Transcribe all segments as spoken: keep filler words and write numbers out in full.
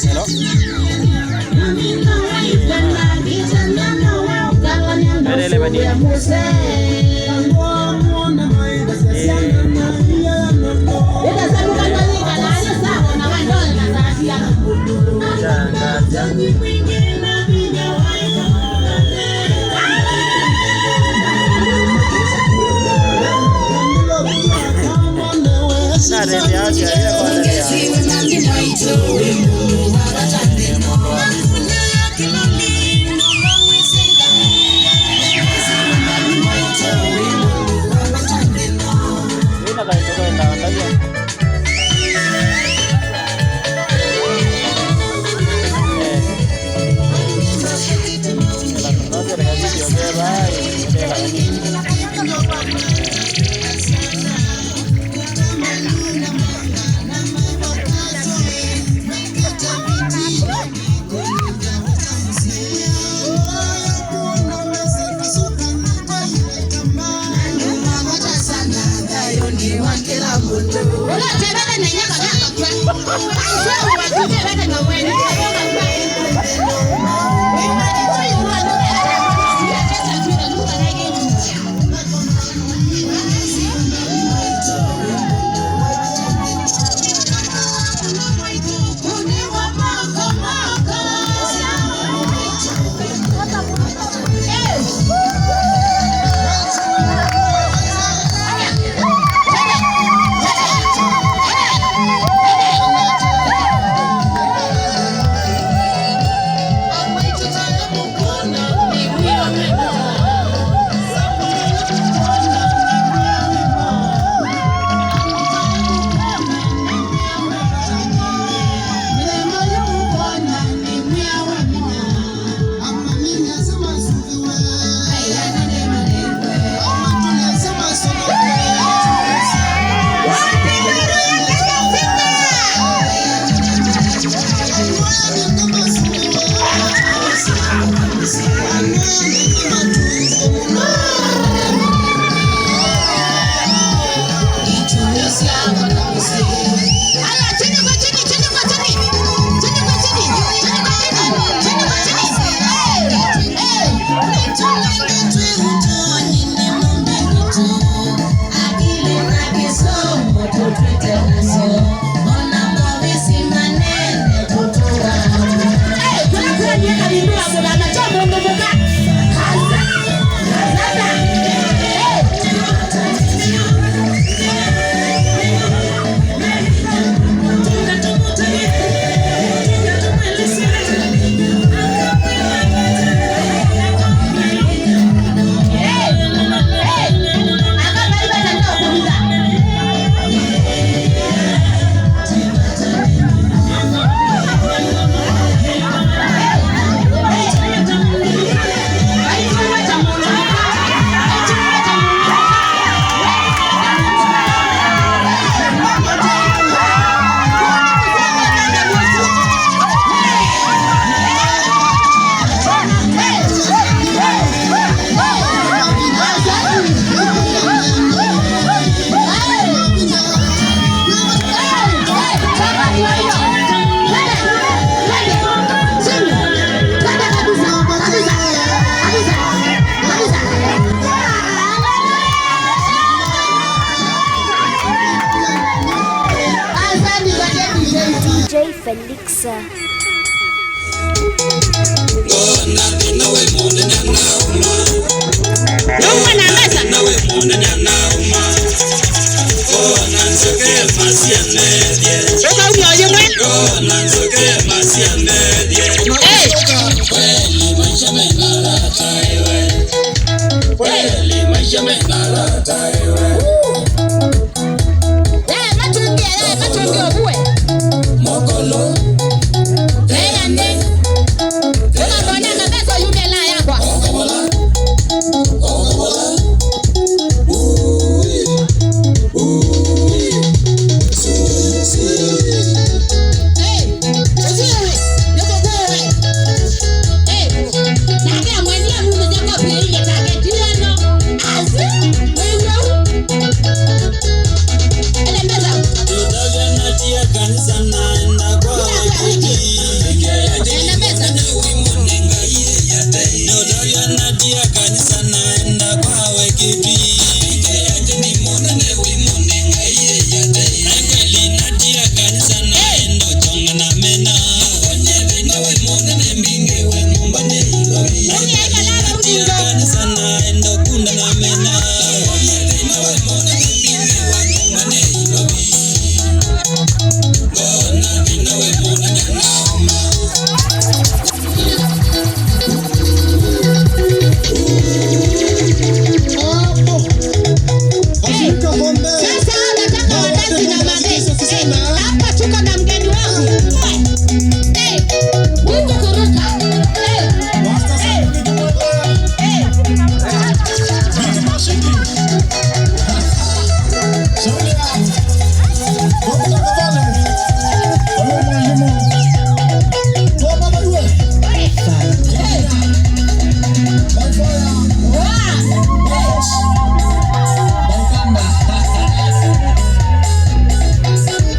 Hello? Mbele, mbele. D J Felix. Nauma na mesa. Ũkaumya o yĩmwe. Hey. Kweli maisha mena raha ewe. Kweli maisha mena raha ewe. Eh, matungi, eh, matungi ovue. Mokolo. Eh, ande. Ũkamwona kabesa yumela yakwa. Okobola. Okobola. Sasa nataka wazazi na wazee. Eh, hapa tuko na mgeni wangu. Eh, eh, Mungu kuruka. Eh, eh, eh.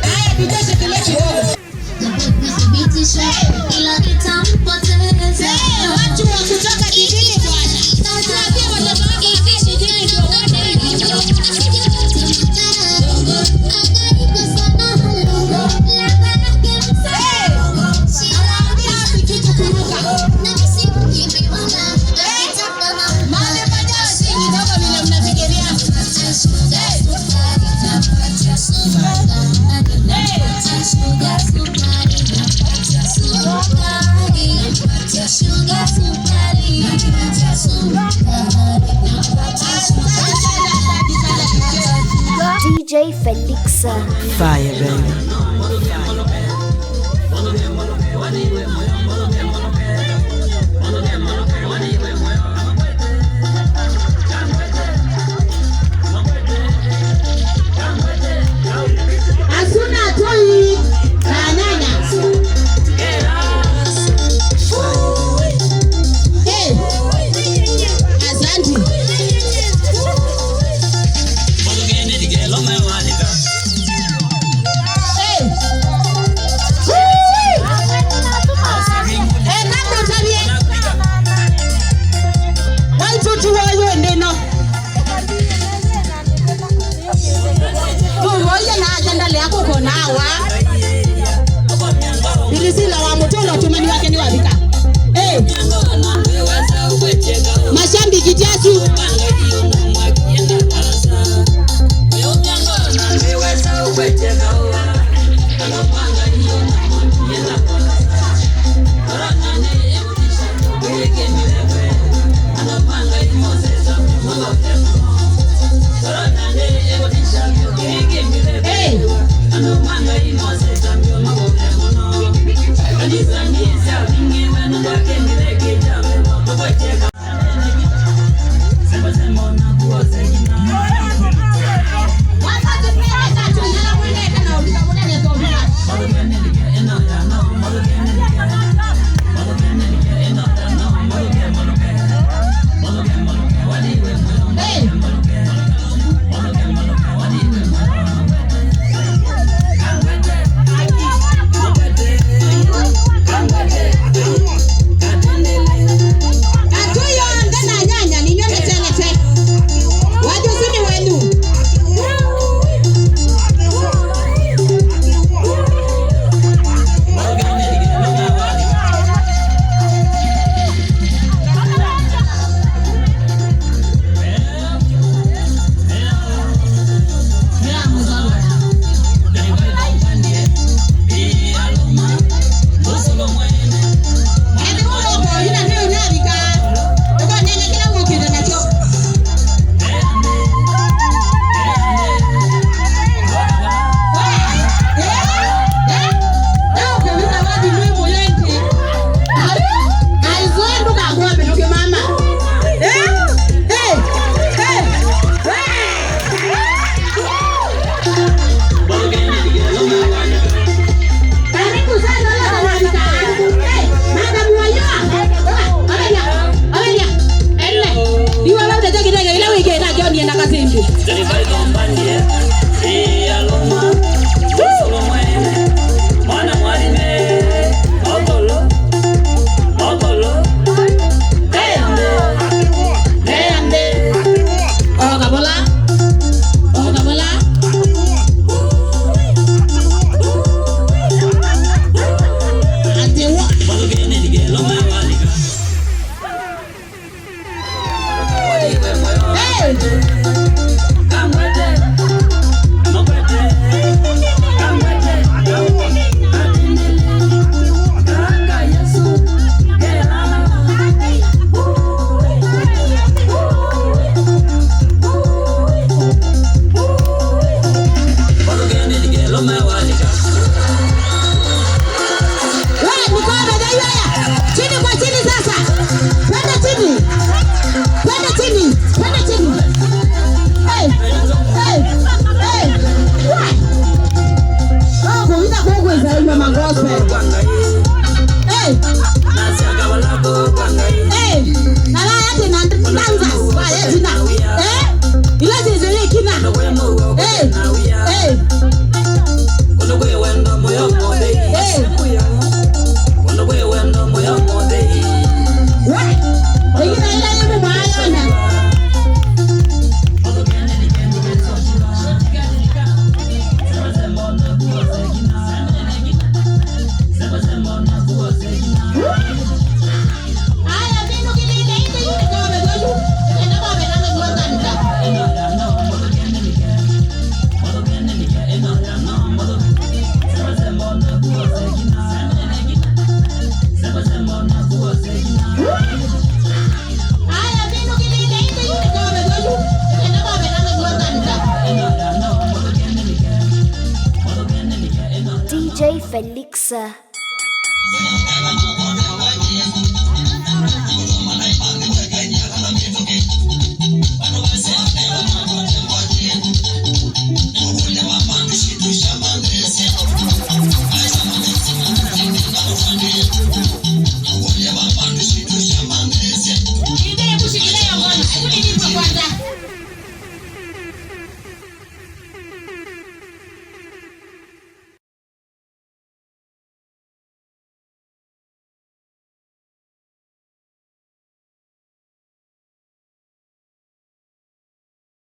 Haya, D J shikilia kidogo. Watu wa kutoka kijiji bwana. Tuambie watoto wako kutoka kijiji ndio uone hivi. Hey! Mahali pajaa si kidogo vile mnafikiria. Hey! Hey! D J Felix. Fire, baby. Asuna toi na nyanya. Hey, asante. Hey. Enda kũtavye. Waitũ ti woyo ndĩno. Tuvoie na aja ndalea kũkona awa. Pilisila wa Mũtũlo, ũtũmani wake nĩwavika. Eh. Mashabiki tiasu. Hey! Atũi onthe na nyanya, ninyw'ĩ nĩteng'ete. Wathi ũsu nĩ wenyu. Karibu sana, wala kanafika. Eh, madam Wayoa. Ovelia, ovelia. Ele. Iwe wewe tete kitege ile wiki na John na Kasimbi. Hey. Hey, ande. Oka bola. Oka bola. Ate wa. Tina. Eh? Ila sisi ni kina. Eh. Eh. Eh. Wa? Ila ila yemu mayona. D J Felix.